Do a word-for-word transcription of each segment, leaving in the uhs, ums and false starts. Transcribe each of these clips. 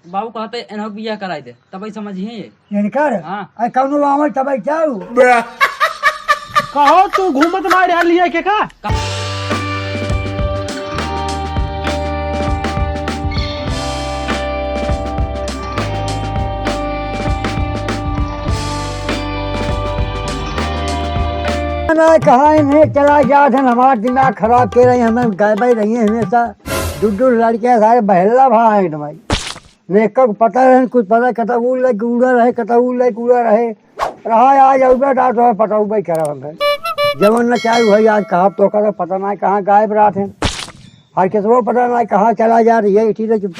बाबू कहते इन्हों बियाह कराई दे, तबई समझिए ये। इनकर? हाँ। अरे कौनो आवे तबई जाऊ। कहो तू घूमत ना रहा लिया के का? ना कहाँ इन्हें चला जात है, हमार दिमाग खराब के रही, हमें गायबे रही है हमेशा। दू दू लड़के सारे बहेला भाई एकदम। ने कब पता रहे, कुछ पता कतऊ लेके उड़ा रहे, कतऊ लेके उड़ा रहे। रहा आज अउबे डाट रहे, पता उबे करा हमें। जवन न चाहे वही आज कहा तो का पता ना कहाँ गायब रहत है। हर किसको पता ना कहाँ चला जा रही है, इठी तो चुप।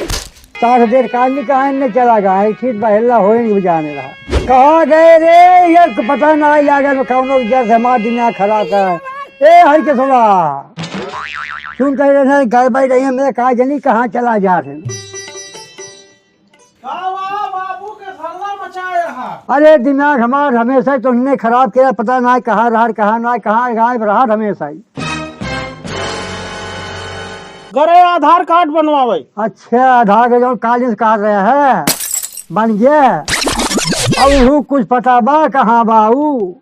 साथ देर कान नहीं कहाँ इनने चला गया है, इठी बहेला होए नहीं जाने रहा। कहाँ गए रे, ये पता ना लागे, कौनो जैसे हमार दुनिया खराब है। ए हर किसवा, सुन कह रहे हैं, गायब रही है, मैं कहा जनी कहाँ चला जा रहे हैं। का बा बाबू के हल्ला मचाए हा? अरे दिमाग हमार हमेशा ही तुमने खराब किया, पता ना कहाँ रहा, कहाँ ना, कहाँ गायब रहा हमेशा ही। गरे आधार कार्ड बनवावे। अच्छा, आधार के जो कालिंस काट रहे हैं, बन गया। अब ऊ कुछ पता बा, कहाँ बा ऊ?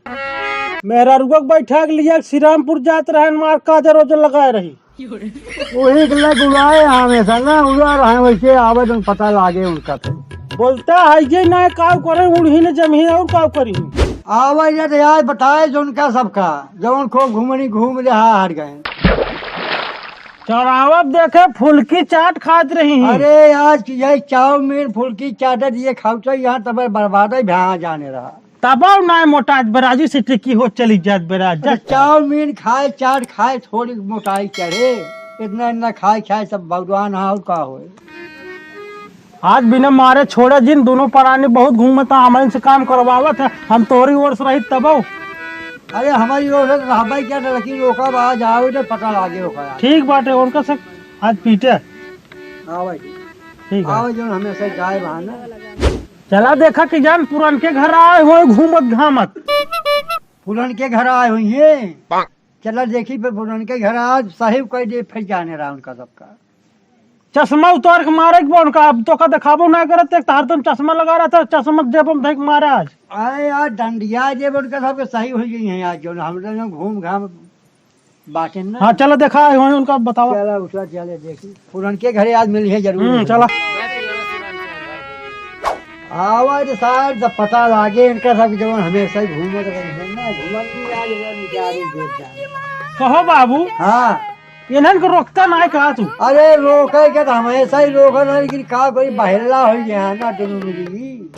मेहरारुआ के बैठा के लिया श्रीरामपुर जात रहन, मार काजर ओजर लगाए रही। वही के लग उड़ाए हमेशा ना, उड़ा रहे वैसे आवे जौन पता लागे उनका तो। बोलता है ये ना काव करे, उड़ही न जमही और काव करी। आवे ये तो यार बताए जो उनका सबका, जौन खूब घूमनी घूम रहा हट गए। चौरावत देखे फुल्की चाट खात रही। अरे यार, यही चाउमीन फुल्की चाट ये खाओ तो यहाँ तब बर्बाद है, भ्या जाने रहा। तबौ नाय मोटात बराजू से टिक्की हो चली जात बराज। अरे चाउमीन खाए, चाट खाए, थोड़ी मोटाई चढ़े, इतना इतना खाए खाए सब भगवान हाँ और का होए। आज बिना मारे छोड़े जिन, दोनों परानी बहुत घूमता, हमन से काम करवावत है, हम तोहरी ओर से रही तबौ। अरे हमारी ओर से तो रहबे क्या था, लेकिन ओकर बाद जाओ तो पता लागे ओकर। ठीक बाटे, उनका से आज पीटे। हाँ भाई। ठीक है। आओ जो हमेशा जाए बहाना। चला देखा कि जान पुरनके घर आए होए घूमत घामत। पुरनके घर आए होइहैं। चला देखी फिर पुरनके घर आज साहिब कह दे फिर जाने रहा उनका सबका। चश्मा उतार के मारे के बा उनका, अब तोका देखाबो ना करत, एक तो हरदम चश्मा लगा रहता, चश्मा जेब में धइके मारे आज। अरे यार डंडिया जेब उनका सबके सही हो गई है आज, जो हम लोग घूम घाम बाटे ना। हाँ, चला देखा है, वहीं उनका बतावा। चला, उठा, चले, देखी। पुरनके घरे आज मिली है जरूर। हम्म, चला। आवा रे साहब, जब पता लागे इनका सब जवन हमेशा ही घूमत रहे हैं ना, घूमत भी आज इधर निकाली देख जाए। कहो बाबू। हाँ। इन्हन को रोकता ना है कहा तू? अरे रोके के तो हमेशा ही रोकत है, लेकिन का कोई बहेला हो गया है ना दोनों मिली।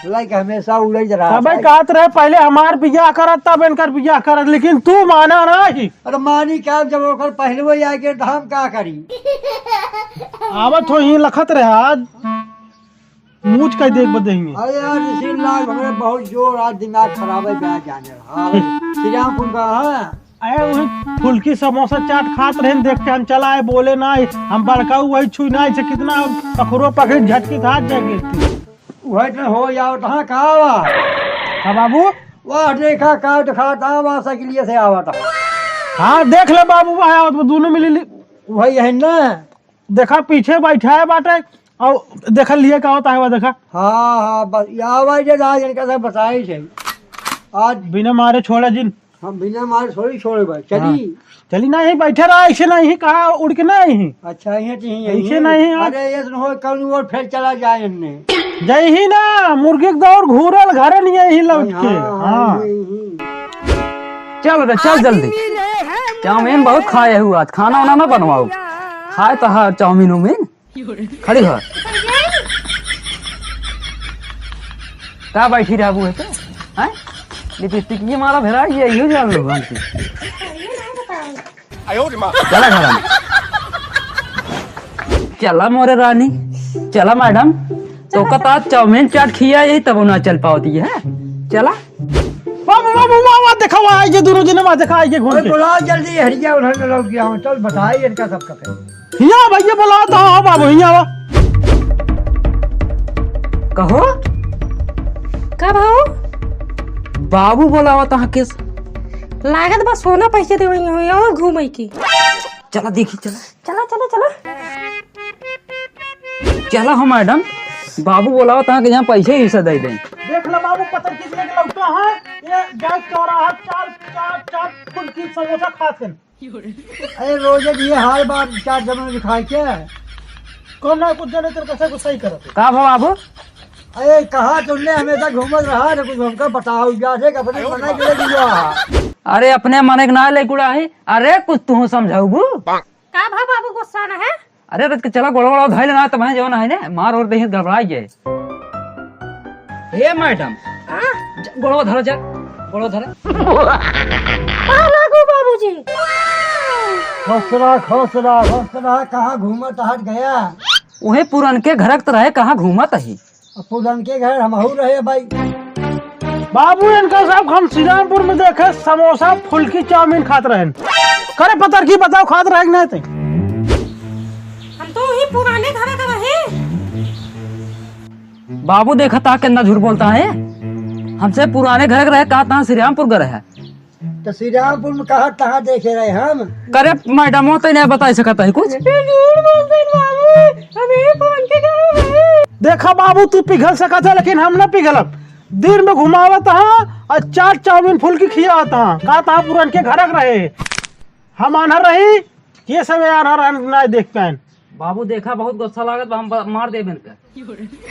लाइक हमेशा उड़े रहा तबे है। कहत रहे पहले हमार बियाह करत तब इनकर बियाह करत, लेकिन तू माना ना ही। अरे मानी क्या, जब ओकर पहले वो आके तो हम का करी? आवत हो ही लखत रहे आज। मूछ कह देख बदे ही। अरे यार, ऋषि लाल, हमरे बहुत जोर आज दिमाग खराब है, ब्याह जाने रहा। हाँ, श्री राम कुंड का है। अरे वही फुल्की समोसा चाट खात रहे, देख के हम चला आए, बोले ना, हम बड़का वही छुई ना, इसे कितना पखरो पखरी झटकी था जाके। वही तो हो जाओ, तो हाँ, कहाँ बा? हाँ बाबू। वाह, देखा, का दिखाता, वाह, साइकिलिए से आवता। हाँ, देख ले बाबू, वहाँ आवत बा, दोनों मिली ली। वही है ना। देखा, पीछे बैठा है बाटे, और देखा, लिए का होता है, वह देखा। हाँ, हाँ, बस, या आवाज है, आज इनका सब बताई थे। आज बिना मारे छोड़ा जिन। हम बिना मारे थोड़ी छोड़े भाई, चली। हाँ। चली ना, यहीं बैठे रहा, ऐसे नहीं, कहाँ उड़ के ना यहीं। अच्छा, यहीं तो यहीं, ऐसे यहीं। नहीं, हाँ। अरे, ये तो हो, कौन वो फिर चला जाए इनने। जय ही ना, मुर्गी के दौड़ घूरल, घरे नहीं यहीं लौट के। हाँ, हाँ, हाँ। यहीं, यहीं। चल रे, चल जल्दी। चाउमीन बहुत खाए हुआ, खाना वाना ना बनवाओ। खाए तो है चाउमीन उमीन। खड़ी हो। का बैठी रहबू है तो? हैं? लिपस्टिक ये मारा भेरा, ये यही जान लो हमसे। चला घर में। चला मोरे रानी, चला मैडम। तो कता चाउमीन चाट खिया यही तब ना चल पावती है। चला। बाबू, बाबू, वाह, वाह, देखा, वाह, ये दोनों जने, वाह, देखा, ये घूम अरे के। बुलाओ जल्दी, हरिया उधर लौट गया हूँ, चल बताए इनका सबका फिर। हिया भैया बोला था, हाँ बाबू, हिया आवा। कहो? का भाऊ? बाबू बोलावा था किस? लागत बा सोना पैसे देवे हुई और घूमे की। चला देखी, चला। चला, चला, चला। चला हो मैडम, बाबू बोलावत हैं कि यहाँ पैसे ही से दे दें। देख ला बाबू, पता किस लेके लौटा है, ये जाए चौराहा चार, चार, चार फुल्की समोसा खात हैं। अरे रोजे ये हाल बात चार जमन दिखाई के। कौन ना कुछ जाने तेरे कैसे कुछ सही करत है। का भा बाबू? अरे कहाँ तुमने हमेशा घूमत रहा रे, कुछ हमका बताओ यार, एक अपने मना के ले दिया। अरे अपने मने के ना ले कुड़ा है, अरे कुछ तू समझाऊ। का भा बाबू गुस्सा न है? अरे रच के चला गोड़वा गोड़वा धइले ना, तब जवन है ने मार और देहित गड़बड़ाई जाए। हे मैडम, हाँ? जा, गोड़वा धरा जा, गोड़वा धरा। पाँव लागू बाबूजी। खुश रहा, खुश रहा, खुश रहा। कहाँ घूमत हट गया? वही पुरनके घरक त रहे, कहाँ घूमत ही? अब पुरनके घर हमहू रहे भाई। बाबू, इनका सब हम श्रीरामपुर में देखे, समोसा, फुल्की, चाउमीन खात रहन। करे पतरकी, बताओ, खात रहे कि नहीं थे? हम तो वही पुराने घर के रहे। बाबू, देखा ता कितना झूठ बोलता है। हमसे पुराने घर के रहे, कहा ता श्रीरामपुर घर है। तो श्रीरामपुर में कहाँ, कहाँ देखे रहे हम? करे मैडम, वो तो नहीं बताई सकता है कुछ। ये झूठ बोलते हैं बाबू, हम यही पुरनके घर में रहे। देखा बाबू, तू पिघल सकत है, लेकिन हम ना पिघलब। दिन में घुमावत हाँ और चार चाउमीन फुल्की खियावत हाँ। का ता पुरनके घरक रहे? हम आन्हर रही, ये सब आन्हर ना देख पाएन। बाबू देखा, बहुत गुस्सा लागत बा, हम ब-, मार देबे इनका।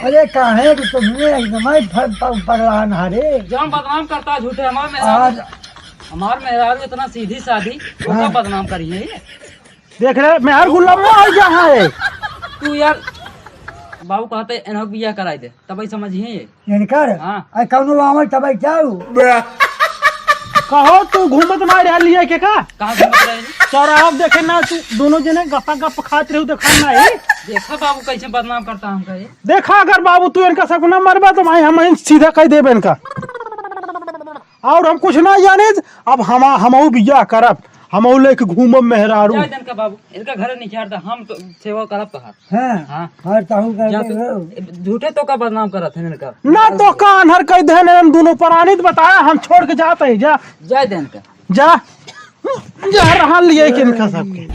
अरे काहे कि तुमने एकदम ही फ-, प-, पगलान हरे। जो हम बदनाम करता झूठे, हमार मेहरारू, आज हमार मेहरारू इतना सीधी सादी, ओका हाँ। बदनाम करिए। देख रहे, मेहर गुलाब में आ गया है। तू यार, बाबू कहते इन्हों बियाह कराई दे, तब ही समझिए ये। इनकर? हाँ। अरे कौनो आवे तब ही क्या हो? कहो तू घूमत ना रह लिए के का? कहाँ घूमत रहे? चौराहा देखे ना तू दोनों जने गपा गप खात रहे, देखा ना है? देखा बाबू कैसे बदनाम करता हमका ये। देखा अगर बाबू तू इनका सब ना मरबा तो भाई हम सीधा कह देबे इनका। और हम कुछ ना जाने, अब हम, हमहू बियाह करब, हमहू लेके घूमब मेहरारू। जाए दे इनका बाबू, इनका घर निकाल दे, हम तो सेवा करब तोहार। हाँ, हाँ। हर ताहू कर जा दे तू, हो। झूठे तो का बदनाम करत हैं इनका। ना तो का अनहर कह दे, हम दोनों प्राणी तो बताया, हम छोड़ के जाते हैं, जा। जाए दे इनका। जा, जा रहा लिए के इनका सबके।